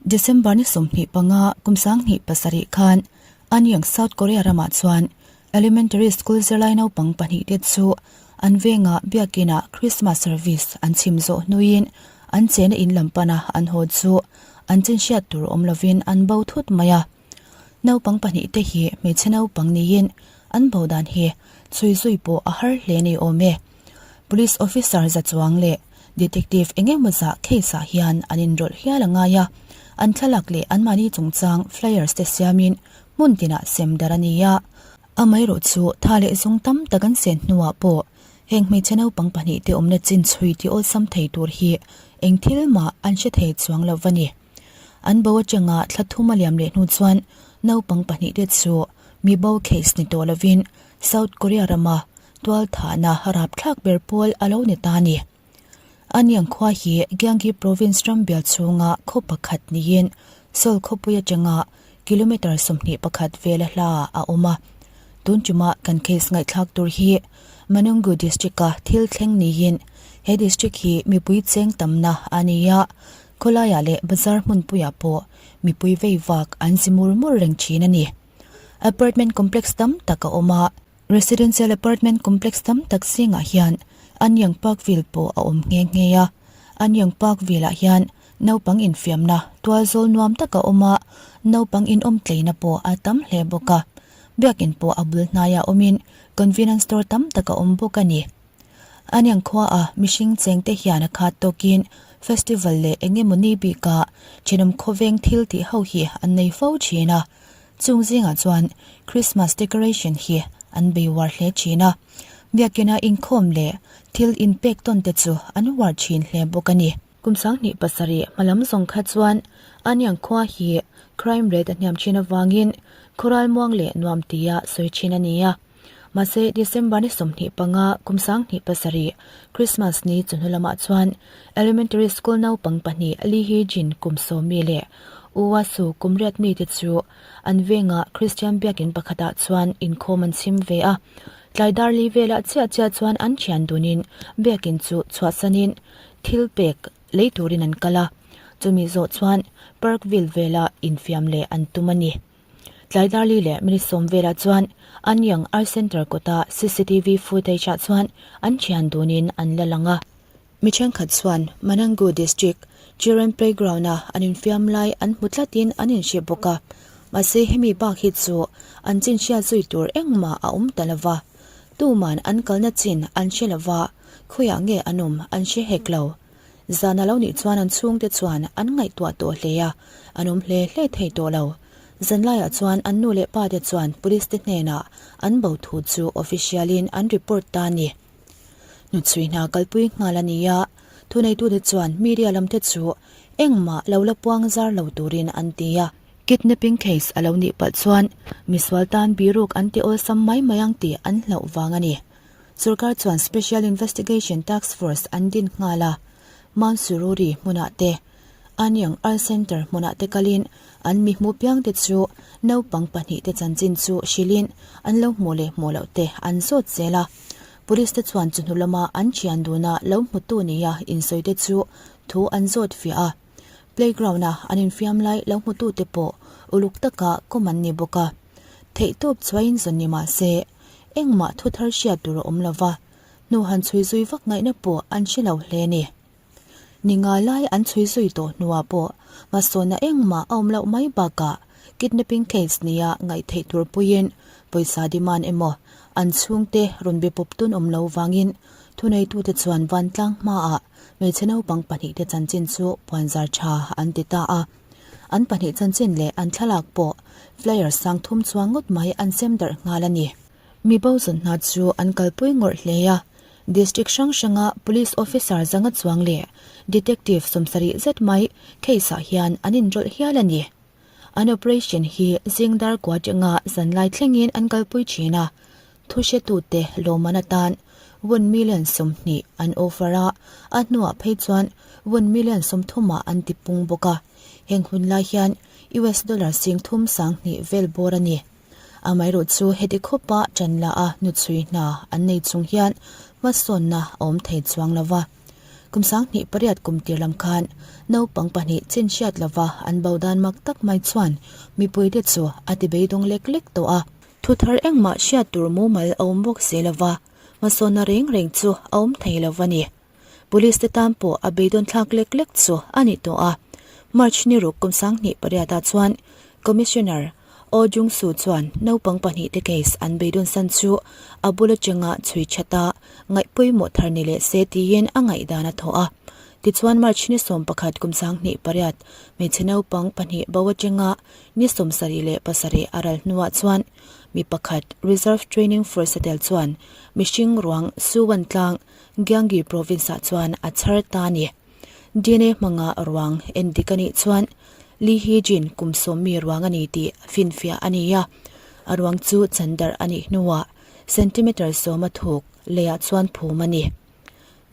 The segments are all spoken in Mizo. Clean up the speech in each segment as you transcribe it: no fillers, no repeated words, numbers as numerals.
December ni 25 kum 2007 khan Anyang South Korea ramah chuan Elementary School zirlai naupang pahnihte chu an vengah biakinah Christmas service an chhim zawh hnuin an chena in lam pana an haw chu an chinhriat tur awm lovin an bo thut mai a. Naupang pahnihte hi hmeichhe naupang niin an bo dan hi chhui zui pawh a har hle ni awm e. Police officer za chuang leh detective eng emaw zah case ah hian an inrawlh hial a ngai a, an thlalak leh anmahni chungchang flyers te siamin hmun tinah sem darh a ni a. Amaherawh chu tha leh zung tam tak an sen hnuah pawh heng hmeichhe naupang pahnihte awmna chin chhui tih awlsam thei tur hi eng thil mah an hre thei chuang lo va ni. An bo atanga thla thum a liam leh hnu chuan naupang pahnihte chu mi bo case ni tawh lovin South Korea rama tualthahna rapthlak ber pawl a lo ni ta a ni. Anyang khua hi Gyeonggi Province ram bial chhunga khaw pakhat niin Seoul khawpui atanga kilometre 21 vela hla a awm a. Tun tumah kan case ngaihthlak tur hi Manungu District-a thil thleng niin he district hi mipui cheng tamna a ni a, khawlaiah leh bazar hmunpuiah pawh mipui vei vak an zi mur mur reng thin a ni. Apartment complex tam tak a awm a. Residential apartment complex tam tak zingah hian Anyang Parkville pawh a awm nghe nghe a. Anyang Parkville ah hian naupang infiamna tual zawl nuam tak a awm a, naupang inawm tleina pawh a tam hle bawk a. Biakin pawh a bul hnaiah awmin convenience store tam tak a awm bawk a ni. Anyang khuaah mihring chengte hian a khat tawkin festival leh eng emaw ni bikah thenawm khawveng thil tih ho hi an nei fo thin a. Chung zingah chuan Christmas decoration hi an bei uar hle thin a, biakina inkhawm leh thil inpek tawn te chu an uar thin hle bawk a ni. Kum 2007 hmalam zawng kha chuan Anyang khua hi crime rate a hniam thin avangin khawral muang leh nuam tia sawi thin a ni a. Mahse December ni 25 kum 2007 Christmas ni chawhnu lamah chuan Elementary School naupang pahnih Lee Hee Jin kum sawmi leh U Wasu kum riat mite chu an vengah Christian biakin pakhatah chuan inkhawm an chhim ve a. Tlai dar li velah chiah chiah chuan an thian dunin biakin chu chhuahsanin thil pek lei turin an kal a. Chumi zawh chuan Parkville vela infiam leh an tum a ni. Tlai dar li leh minute sawm velah chuan Anyang Art Centre kawta cctv footage ah chuan an thian dunin an la lang a. Mi thenkhat chuan Manangu District Children Playground a an infiam lai an hmu tlatin an inhre bawk a, mahse hemi bak hi chu an chinhriat zui tur engmah a awm ta lova. Tuman an kalna chin an hre lova, khawiah nge an awm an hre hek lo. Zan a lo nih chuan an chhungte chuan an ngaihtuah tawh hle a, an awm hle hle thei tawh lo. Zanlaiah chuan an nu leh pa te chuan police te hnenah an bo thu chu official in an report ta a ni. Hnuchhui hna kalpui nghal a ni a, thuneitute chuan media lam te chu engmah lo la puang zar lo turin an ti a. Kidnapping case a lo nih palh chuan misual tan biruk an ti awlsam mai mai ang tih an hlauh vang a ni. Sorkar chuan Special Investigation Task Force an din nghal a, Mount Sururi hmunah te, Anyang Art Centre hmunah te kalin an mi hmuh piang te chu naupang pahnih te chanchin chu hrilhin an lo hmuh leh hmuh loh te an zawt zel a. Police te chuan chawhnu lama an thian duna lo hmutu nia insawi te chu thu an zawt fiah a. Playground a an infiam lai lo hmutu te pawh uluk taka kawm an ni bawk a. Theihtawp chuaiin zawn ni mah se, Engmah thu thar hriat tur a awm lo va, hnu han chhui zui vak ngaihna pawh an hre lo hle a ni. Ni nga lai an chhui zui tawh hnuah pawh hmasawnna engmah a awm loh mai bakah kidnapping case nia ngaih theih tur puiin pawisa demand emaw an chhungte rawn be pawp tun awm lo vangin thuneitute chuan vantlang hmaah hmeichhe naupang pahnihte chanchin chu puanzar tha an ti ta a. An pahnih chanchin leh an thlalak pawh flyer sang thum chuang ngawt mai an sem darh nghal a ni. Mi bo zawn hna chu an kalpui ngawrh hle a, district hrang hranga police officer zanga chuang leh detective sawmsarih zet mai case ah hian an inrawlh hial a ni. An operation hi zing dar kua tanga zanlai thlengin an kalpui thin a, Thu hretute lawmman atan 1 million 20 an offer a, a hnuah phei chuan 1 million 30 ah an ti pung bawk a. Heng hun lai hian US dollar sing thum 2000 vel bawr a ni. Amaherawh chu heti khawpa tan la a hnuchhui hna an nei chung hian hmasawnna a awm thei chuang lo va. Kum 28 kum tir lam khan naupang pahnih chinhriat lova an bo dan mak tak mai chuan mipuite chu a ti beidawng lek lek tawh a. Thu thar engmah hriat tur mumal a awm bawk si lova, hmasawnna reng reng chu a awm thei lo a ni. Police te tan pawh a beidawn thlak lek lek chu a ni tawh a. March ni ruk kum 28 ah chuan Commissioner Oh Jung Soo chuan naupang pahnihte case an beidawn san chu a bul atanga chhui that a, ngaih pawimawh thar ni leh se tiin a ngaihdan a thawh a. Tichuan March ni 11 kum 28 hmeichhe naupang pahnih bo atanga ni 77 a ral hnuah chuan mi pakhat Reserve Training Force a tel chuan mihring ruang Suwon tlang Gyeonggi Province ah chuan a chhar ta a ni. DNA hmanga ruang en dik a nih chuan Lee Hee Jin kum sawmmi ruang a ni tih finfiah a ni a. A ruang chu chan darh a nih hnuah centimeter sawma thuk leiah chuan phum a ni.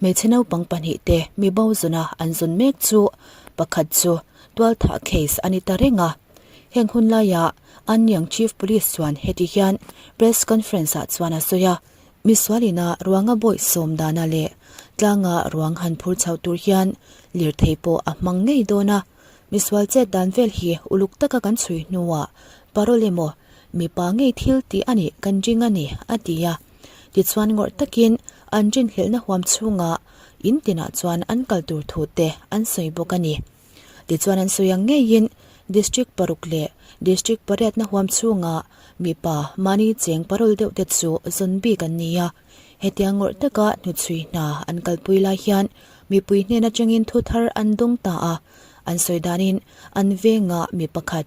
Hmeichhe naupang pahnihte mi bo zuna an zun mek chu pakhat chu tualthah case a ni ta reng a. Heng hun laiah Anyang Chief Police chuan heti hian press conference ah chuan a sawi a. Misualina ruanga bawih sawm dana leh tlanga ruang han phur chhoh tur hian lirthei pawh a hmang ngei dawn a. Misual chet dan vel hi uluk taka kan chhui hnuah parole emaw mipa ngei thil tih a nih kan ring a ni, a ti a. Tichuan ngawrh takin an rinhlelhna huam chhungah in tinah chuan an kal tur thu te an sawi bawk a ni. Tichuan an sawi ang ngeiin District paruk leh District pariatna huam chhunga mipa mahni cheng parul deuh te chu zawn bik an ni a. Hetiang ngawrh taka hnuchhui hna an kalpui lai hian mipui hnen atangin thu thar an dawng ta a. An sawi danin an venga mi pakhat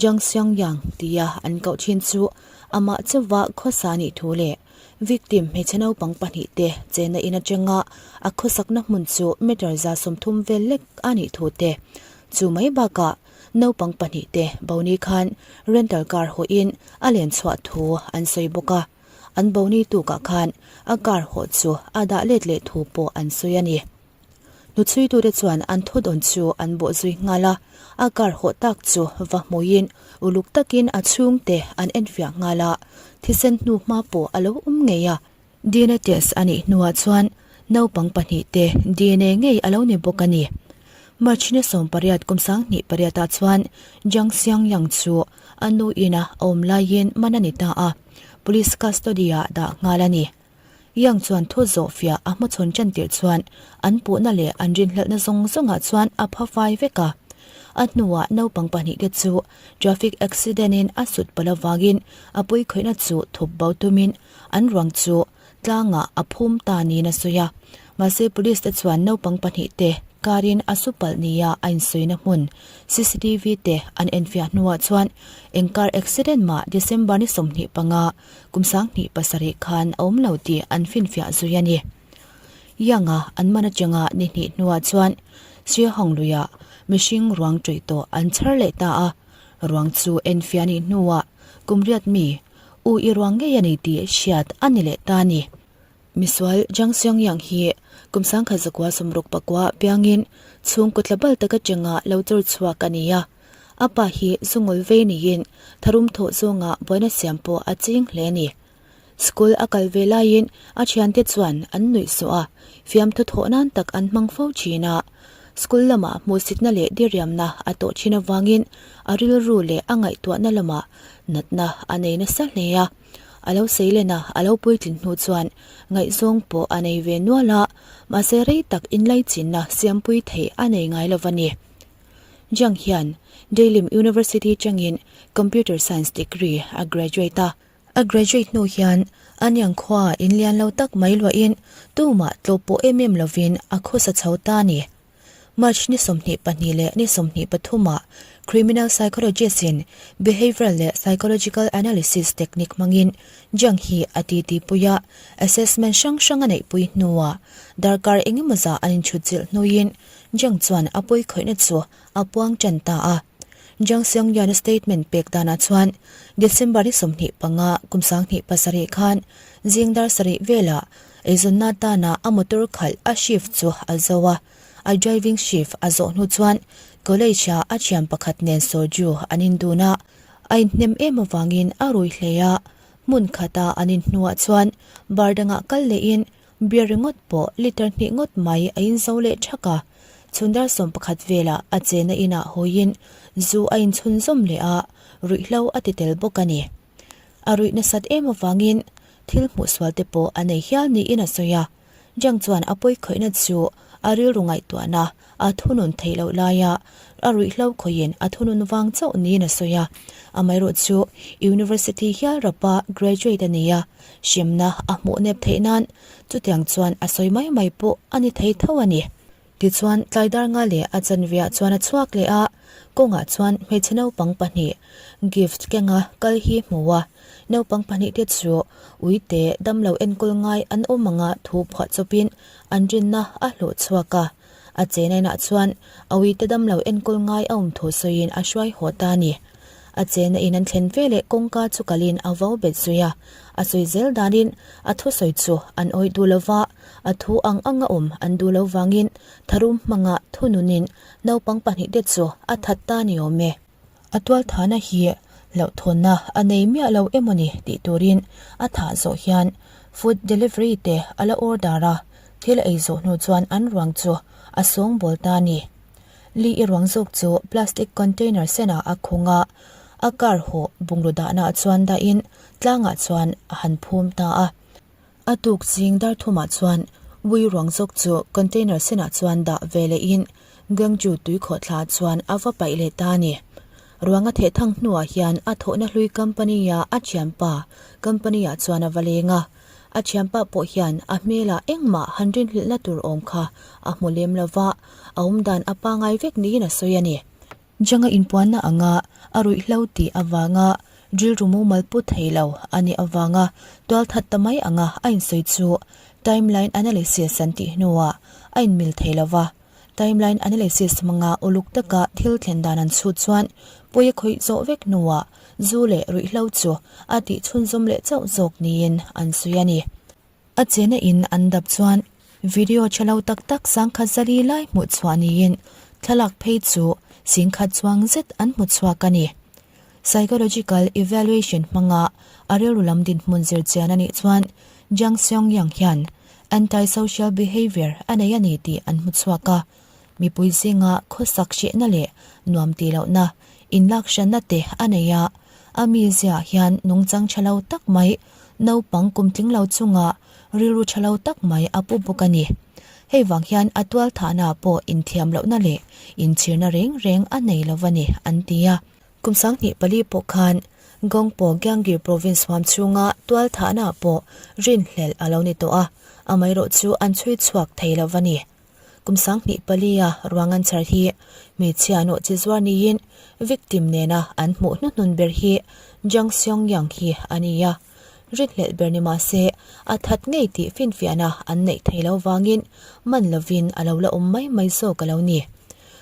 Zhang Xiangyang tia an koh thin chu amah chauva khawsa nih thu leh Victim hmeichhe naupang pahnihte chenna in atanga a khawsakna hmun chu meter 30 vel lek a nih thu te. Chu mai bakah naupang pahnihte boni khan rental car hawhin a len chhuah thu an sawi bawk a. An boni tukah khan a car hawh chu a dah let leh thu pawh an sawi a ni. Hnuchhuitute chuan an thudawn chu an bawh zui nghal a, a car hawh tak chu va hmuiin uluk takin a chhungte an enfiah nghal a, thisen hnu hma pawh a lo awm ngei a. Dna test a nih hnuah chuan naupang pahnihte dna ngei a lo ni bawk a ni. March ni 18 kum 28 ah chuan Zhang Xiangyang chu a nu ina a awm laiin man a ni ta a, police custody ah dah nghal a ni. Yang chuan thu zawh fiah a hmachhawn tan tirh chuan an puhna leh an rinhlelhna zawng zawngah chuan a pha fai vek a. A hnuah naupang pahnihte chu traffic accident in a sut palh avangin a puikhawihna chu thup bo tumin an ruang chu tlangah a phum ta niin a sawi a. Mahse police te chuan naupang pahnihte karin a su palh nia a insawina hmun cctv te an enfiah hnuah chuan eng car accident mah December ni 25 Kum 27 khan a awm lo tih an finfiah zui a ni. Yang-a an man atanga ni hnih hnuah chuan Sriahawng luiah mihring ruang ṭuih tawh an chhar leh ta a, ruang chu enfiah nih hnuah kum riat mi U i ruang ngei a ni tih hriat a ni leh ta a ni. Misual Zhang Xiangyang hi kum 1969 piangin chhungkaw tla bal tak atanga lo chawr chhuak a ni a. A pa hi zungul vei niin tharum thawh zawnga buaina siam pawh a ching hle a ni. School a kal ve laiin a thiante chuan an nuih suh a, fiamthu thawh nan tak an hmang fo thin a. School lamah hmuhsitna leh diriamna a tawh thin avangin a rilru leh a ngaihtuahna lamah natna a nei nasa hle a. A lo sei len a, a lo puitlin hnu chuan ngaihzawng pawh a nei ve nual a, mahse rei tak inlaichinna siampui theih a nei ngai lo va ni. Jiang hian Daelim University changin Computer Science degree a graduate a. A graduate hnu hian Anyang khuaah inlian lo tak mai luahin tumah tlawh pawh em em lovin a khawsa chho ta a ni. March ni 22 leh ni 23 ah Criminal Psychologist in Behavioral leh Psychological Analysis technique hmangin Jiang hi a titi pui a, assessment hrang hrang a neihpui hnuah darkar engemaw zah an inchhutchilh hnuin Jiang chuan a pawi khawihna chu a puang tan ta a. Jiang Xiangyuan-a statement pek danah chuan December ni 25 kum 27 khan zing dar sarih velah eizawnna atana a motor khalh a shift chu a zo a. A driving shift a zawh hnu chuan college-ah a thian pakhat nen soju an indun a, a inhnem em avangin a rui hle a. Hmun khata an inhnuah chuan bar dangah kal lehin. Beer ringawt pawh liter hnih ngawt mai a inzo leh thak a, chhun dar 11 velah a chena inah hawiin zu a inchhunzawm leh a, ruihhlo a ti tel bawk a ni. A ruih nasat em avangin thil hmuhsual te pawh a nei hial niin a sawi a. Jang chuan a pawi khawihna chu a rilru ngaihtuahna a thunun theih loh laia a ruihhlo khawihin a thunun vang chauh niin a sawi a. Amaherawh chu University hial rapa graduate a ni a, hremna a hmuh nep theih nan chutiang chuan a sawi mai mai pawh a ni thei tho a ni. Tichuan, tlai dar nga leh a chanveah chuan a chhuak leh a, kawngah chuan hmeichhe naupang pahnih gift kenga kal hi hmu a, naupang pahnihte chu uite damlo enkawl ngai an awm anga thu phuah chawpin an rinna a hlawh chhuak a, a chena inah chuan a uite damlo enkawl ngai a awm thu sawiin a hruai haw ta a ni. A chena in an thlen veleh kawngka chu kalin a vau bet zui a, a sawi zel danin a thusawi chu an awih duh lova, A thu ang anga awm an duh lo vangin tharum hmanga thununin naupang pahnihte chu a that ta ni awm e. A tualthahna hi hlauhthawnna a nei miah lo emaw ni tih turin a thah zawh hian food delivery te a la order a, thil a ei zawh hnu chuan an ruang chu a sawngbawl ta a ni. Li i ruang zawk chu plastic container senah a khung a, a car hawh bungraw dahnaah chuan dahin tlangah chuan a han phum ta a. A tuk zing dar thumah chuan Wui ruang zawk chu container senah chuan dah ve lehin Gangju tuikhawhthla chuan a va paih leh ta a ni. Ruang a theh thang hnuah hian a thawhna hlui company-a a thianpa company-ah chuan a va leng a. A thianpa pawh hian a hmelah engmah han rinhlelhna tur awm kha a hmu lem lo va, a awmdan a pangai vek niin a sawi a ni. Janga inpuanna anga a ruihhlo tih avanga rilru mumal pu thei lo a nih avanga tualthat ta mai anga a insawi chu timeline analysis an tih hnuah a inmil thei lo va. Timeline analysis hmanga uluk taka thil thlen dan an chhut chuan pawi a khawih zawh vek hnuah zu leh ruihhlo chu a tih chhunzawm leh chauh zawk niin an sawi a ni. A chena in an dap chuan video tha lo tak tak sangkhat zali lai hmuh chhuah niin thlalak phei chu singkhat chuang zet an hmu chhuak a ni. Psychological evaluation hmanga a rilru lam dinhmun zir chian a nih chuan Jang Seong Yang hian anti-social behaviour a nei a ni tih an hmu chhuak a, mipui zinga khawsak hrehna leh nuam tih lohna, inlak hranna te a nei a, a mizia hian nungchang tha lo tak mai Naupang kum tling lo chunga rilru tha lo tak mai a pu bawk a ni. Hei vang hian a tual thahna pawh inthiam lohna leh inchhirna reng reng a nei lo a ni, an ti a. Kum 24 pawh khan Gongpo Gyeonggi Province huam chhunga tual thahna pawh rinhlelh a lo ni tawh a, amaherawh chu an chhui chhuak thei lo a ni. Kum 24 a ruang an chhar hi hmeichhia nawh chi zuar niin victim nena an hmuh hnuhnun ber hi Jang Seong Yang hi a ni a. Rinhlelh ber ni mah se a that ngei tih finfiahna an neih thei lo vangin man lovin a lo la awm mai mai zawk a lo ni.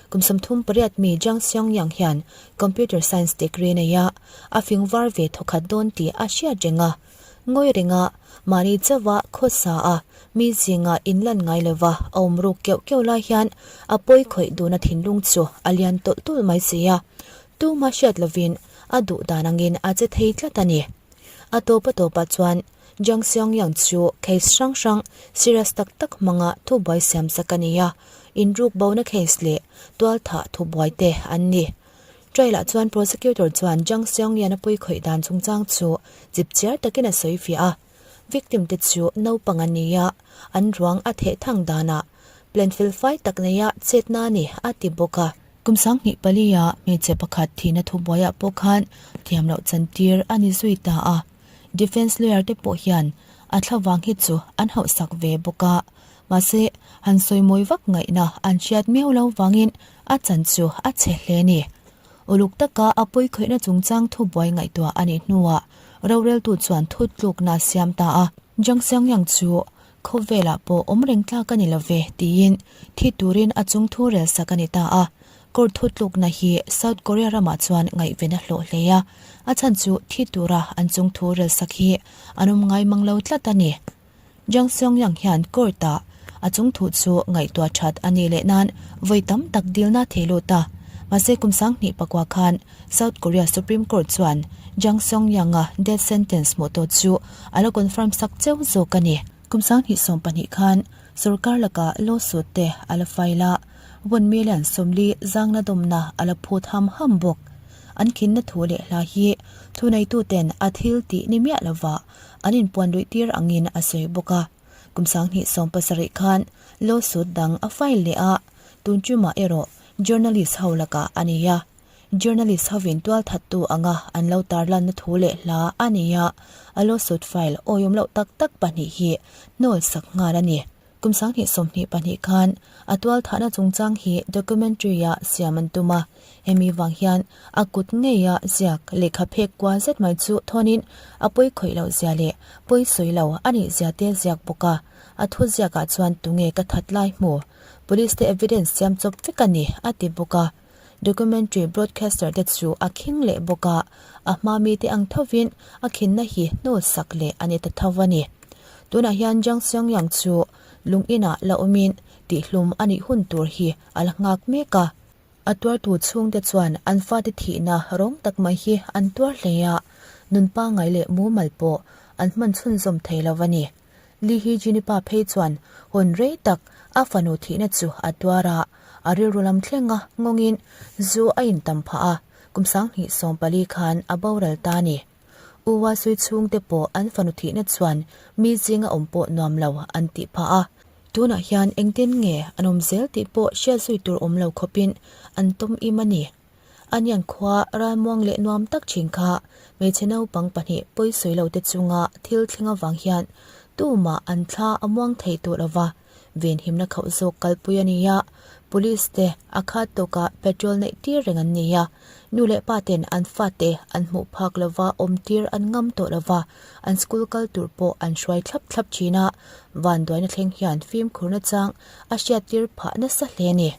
Kum 38 mi Jang Seong Yang hian Computer Science degree nei a, a fing var ve thawkhat dawn tih a hriat reng a. Ngawi renga mahni chauha khawsa a mi zinga inlan ngai lova a awm ruk keuh keuh lai hian a pawi khawih duna thinlung chu a lian tawlh tawlh mai si a, tuma hriat lovin a duh dan angin a che thei tlat a ni. A tawp a tawpah chuan Jang Seong Yang chu case hrang hrang serious tak tak hmanga thubuai siam sak a ni a, inruk bona case leh tualthah thubuai te an ni. Trial-ah chuan prosecutor chuan Jang Seong-Yan a pawi khawih dan chungchang chu chipchiar takin a sawi fiah a. Victim te chu naupang an ni a, an ruang a theh thang danah plan felfai tak neia chetna a ni a ti bawk a. Kum 24 a hmeichhe pakhat thihna thubuaiah pawh khan thiam loh chantir a ni zui ta a. Defence lawyer te pawh hian a thlavang hi chu an hauhsak ve bawk a. Mahse, han sawi mawi vak ngaihna an hriat miau lo vangin a chan chu a chhe hle a ni. Uluk taka a pawi khawihna chungchang thubuai ngaihtuah a nih hnuah roreltu chuan thutlukna a siam ta a. Jang Seongyang chu khawvelah pawh awm reng tlak a ni lo ve tiin thi turin a chung thu rel sak a ni ta a. Court thutlukna hi South Korea ramah chuan ngaihven a hlawh hle a, a chhan chu thi tura an chung thu rel sak hi an awm ngai mang lo tlat a ni. Jang Seong-yang hian court-ah a chung thu chu ngaihtuah that a nih leh nan vawi tam tak dilna thei lut a. Mahse kum 2009 khan South Korea Supreme Court chuan Jang Seong-yang-a death sentence hmuh tawh chu a la confirm sak cheu zawk a ni. Kum 2012 khan sorkar lakah lawsuit te a la file a, one million 40 zangna dawmna a la phut ham ham bawk. An khinna thu leh hla hi thuneituten a thil tih ni miah lova an inpuan luih tir angin a sawi bawk a. Kum 2017 khan lawsuit dang a file leh a, tun tumah erawh journalist ho lakah a ni a. Journalist hovin tualthattu anga an lo tarlanna thu leh hla a nei a, a lawsuit file awihawm loh tak tak pahnih hi hnawl sak nghal a ni. Kum 2022 khan a tualthahna chungchang hi documentary-a siam an tum a, hemi vang hian a kut ngeia ziak lehkha phek kual zet mai chu thawnin a pawi khawih loh zia leh pawi sawi lo a nih zia te ziak bawk a, a thu ziakah chuan tunge ka that lai hmu? Police te evidence siam chawp vek a ni, a ti bawk a. Documentary broadcaster te chu a khing leh bawk a, a hma mite ang thovin a khinna hi hnawl sak leh a ni ta tho a ni. Tunah hian Jang Seong-yang chu lung inah la awmin tihhlum a nih hun tur hi a la nghak mek a. A tuartu chhungte chuan an fate thihna rawng tak mai hi an tuar hle a, nun pangngai leh mumal pawh an hman chhunzawm thei lo a ni. Lee Hee Jin-i pa phei chuan hun rei tak a fanu thihna chu a tuar a, a rilru lam thlenga ngawngin zu a intam phah a, kum 2014 khan a boral ta a ni. U Wa Sui chhungte pawh an fanu thihna chuan mi zinga awm pawh nuam lo an tih phah a, tunah hian engtin nge an awm zel tih pawh hriat zui tur awm lo khawpin an tawm im a ni. Aniang khua ralmuang leh nuam tak thin kha hmeichhe naupang pahnih pawi sawi lo te chunga thil thleng avang hian tumah an thla a muang thei tawh lo va, venhimna khauh zawk kalpui a ni a, police te a khat tawkah petrol neih tir reng an ni a, nu leh pa ten an fate an hmuh phak lova awm tir an ngam tawh lo va, an school kal tur pawh an hruai thlap thlap thin a, vanduaina thleng hian fimkhurna chang a hriattir phah nasa hle a ni.